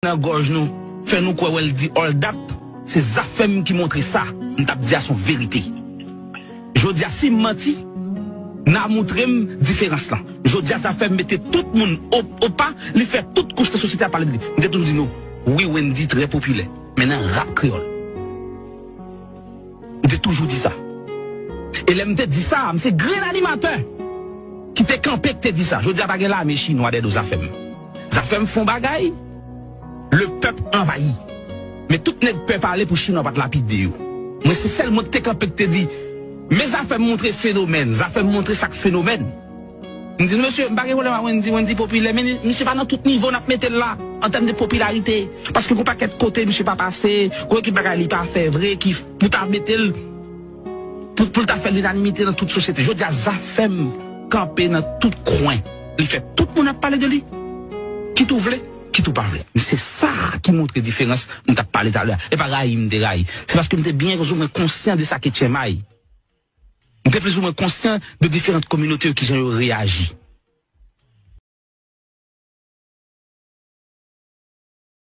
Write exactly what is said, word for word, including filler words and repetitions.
nan gòj nou, fè nou kwè wè l di all that, se Zafèm ki montre sa, m t ap di a se yon verite. Jodi a, si m manti, n a montre m diferans lan. Jodi a, Zafèm mete tout moun o, o pa, li fè tout kouch nan sosyete a pale de li. M te toujou di nou, wi, Wendy trè popilè, men nan rap kreyòl. M te toujou di sa. E lè m te di sa, m se grenn animatè ki te kanpe, ki te di sa. Jodi a, pa gen lame chinwa dèyè do Zafèm. Zafèm fè yon bagay, le pèp anvayi. Men tout nèg pè pale pou chinwa pa t lapide yo. Mwen se sèl mwen ki te kanpe, ki te di, men Zafèm montre fenomèn, Zafèm montre sa k fenomèn. M di, mesye, m pa gen pwoblèm ak Wendy, Wendy popilè, men misye pa nan tout nivo n ap mete l la, an tèm de popilarite. Paske gon pakèt kote misye pa pase, gon ekip bagay li pa fè vre, ki pou ta mete l, pou, pou l ta fè linanimite nan tout sosyete. Jodi a, Zafèm kanpe nan tout kwen. Li fè tout moun ap pale de li. Kit ou vle, kit ou pa vle. Se sa ki montre diferans m t ap pale talè a. E pa rayi m te rayi. Se paske m te byen plizoumwen konsyan de sa ke Tchenmay. M te plizoumwen konsyan de diferan kominote yo, kijan yo reyaji.